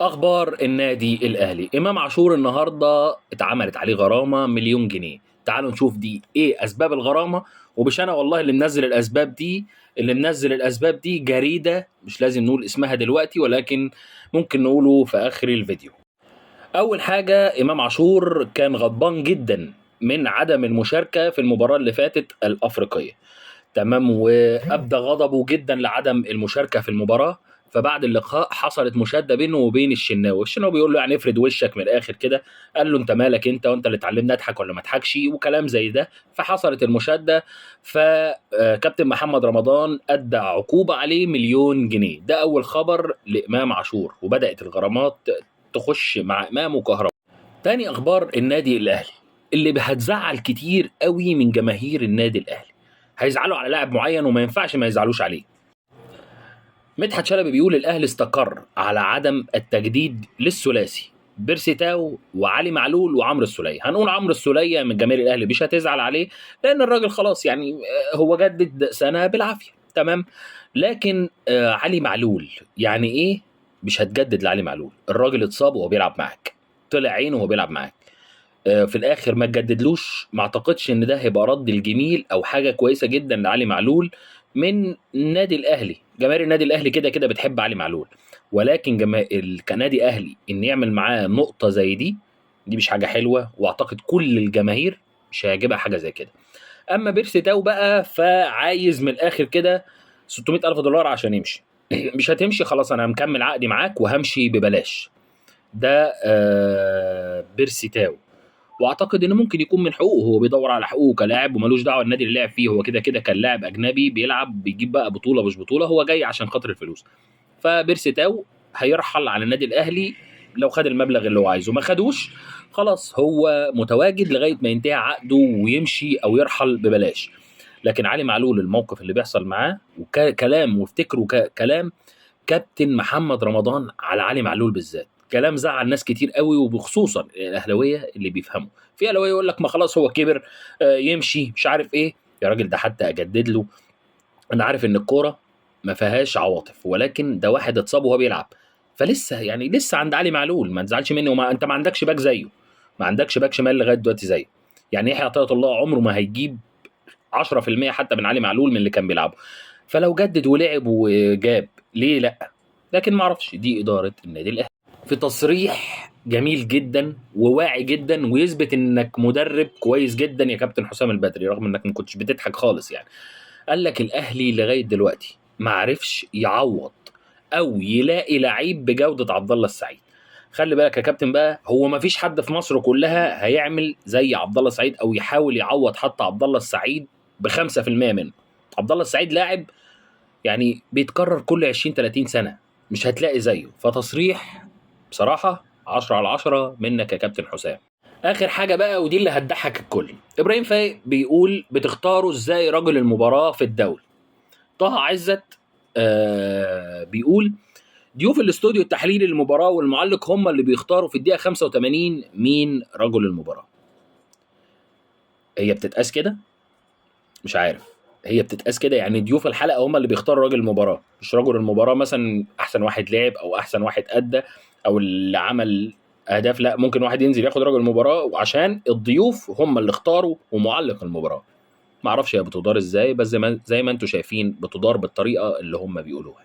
اخبار النادي الاهلي، امام عاشور النهارده اتعملت عليه غرامة مليون جنيه. تعالوا نشوف دي ايه اسباب الغرامة. ومش انا والله اللي منزل الاسباب دي، اللي منزل الاسباب دي جريدة مش لازم نقول اسمها دلوقتي، ولكن ممكن نقوله في اخر الفيديو. اول حاجة، امام عاشور كان غضبان جدا من عدم المشاركة في المباراة اللي فاتت الافريقية، تمام، وابدى غضبه جدا لعدم المشاركة في المباراة. فبعد اللقاء حصلت مشاده بينه وبين الشناوي، الشناوي بيقول له يعني افرد وشك من الاخر كده، قال له انت مالك انت، وانت اللي تعلمني اضحك ولا ما اضحكش وكلام زي ده. فحصلت المشاده، فكابتن محمد رمضان ادى عقوبه عليه مليون جنيه. ده اول خبر لامام عاشور، وبدات الغرامات تخش مع امام وكهربا. تاني اخبار النادي الاهلي اللي هتزعل كتير قوي من جماهير النادي الاهلي، هيزعلوا على لاعب معين وما ينفعش ما يزعلوش عليه. مدحت شلبي بيقول الاهلي استقر على عدم التجديد للثلاثي بيرسي تاو وعلي معلول وعمرو السوليه. هنقول عمرو السوليه من جماهير الاهلي مش هتزعل عليه، لان الراجل خلاص يعني هو جدد سنة بالعافية، تمام. لكن علي معلول يعني ايه مش هتجدد لعلي معلول؟ الراجل اتصاب وهو بيلعب معاك، طلع عينه وهو بيلعب معاك، في الاخر ما تجددلوش. ما اعتقدش ان ده هيبقى رد الجميل او حاجة كويسة جدا لعلي معلول من النادي الاهلي. جماهير النادي الاهلي كده كده بتحب علي معلول، ولكن كنادي اهلي ان يعمل معاه نقطة زي دي، دي مش حاجة حلوة، واعتقد كل الجماهير مش هيعجبها حاجة زي كده. اما بيرسي تاو بقى فعايز من الاخر كده 600,000 دولار عشان يمشي. مش هتمشي خلاص، انا مكمل عقدي معاك وهمشي ببلاش. ده بيرسي تاو، واعتقد انه ممكن يكون من حقوقه، هو بيدور على حقوقه كلاعب وملوش دعوه النادي اللي لعب فيه، هو كده كده كان لاعب اجنبي بيلعب بيجيب بقى بطوله مش بطوله، هو جاي عشان خاطر الفلوس. فبيرسي تاو هيرحل على النادي الاهلي لو خد المبلغ اللي هو عايزه، ما خدوش خلاص هو متواجد لغاية ما ينتهي عقده ويمشي او يرحل ببلاش. لكن علي معلول الموقف اللي بيحصل معاه وكلام، وافتكروا كلام كابتن محمد رمضان على علي معلول بالذات، كلام زعل ناس كتير قوي، وبخصوصا الاهلاوية اللي بيفهموا. في اهلاويه يقول لك ما خلاص هو كبر، يمشي مش عارف ايه. يا راجل ده حتى اجدد له، انا عارف ان الكورة ما فيهاش عواطف، ولكن ده واحد اتصاب وهو بيلعب، فلسه يعني لسه عند علي معلول، ما تزعلش مني. وما انت ما عندكش باك زيه، ما عندكش باك شمال لغاية دلوقتي زيه. يعني يحيى عطية الله عمره ما هيجيب 10% حتى من علي معلول من اللي كان بيلعبه، فلو جدد ولعب وجاب ليه لا؟ لكن ما اعرفش، دي ادارة النادي الاهلي. في تصريح جميل جدا وواعي جدا ويثبت انك مدرب كويس جدا يا كابتن حسام البدري، رغم انك ما كنتش بتضحك خالص يعني. قال لك الاهلي لغاية دلوقتي ما عرفش يعوض او يلاقي لعيب بجوده عبد الله السعيد. خلي بالك يا كابتن بقى، هو ما فيش حد في مصر كلها هيعمل زي عبد الله السعيد او يحاول يعوض حتى عبد الله السعيد ب5% منه. عبد الله السعيد لاعب يعني بيتكرر كل 20 30 سنة، مش هتلاقي زيه. فتصريح بصراحة 10 على 10 منك يا كابتن حسام. اخر حاجة بقى، ودي اللي هتضحك الكل، ابراهيم فايق بيقول بتختاروا ازاي رجل المباراة في الدوري؟ طه عزت بيقول ضيوف الاستوديو التحليلي للمباراة والمعلق هم اللي بيختاروا في الدقيقة 85 مين رجل المباراة. هي بتتقاس كده؟ مش عارف، هي بتتقاس كده يعني ضيوف الحلقة هم اللي بيختاروا رجل المباراة، مش رجل المباراة مثلا احسن واحد لعب او احسن واحد ادى او اللي عمل اهداف، لا ممكن واحد ينزل ياخد رجل المباراة وعشان الضيوف هم اللي اختاروا ومعلق المباراة. ما اعرفش هي بتدار ازاي، بس زي ما انتم شايفين بتدار بالطريقة اللي هم بيقولوها.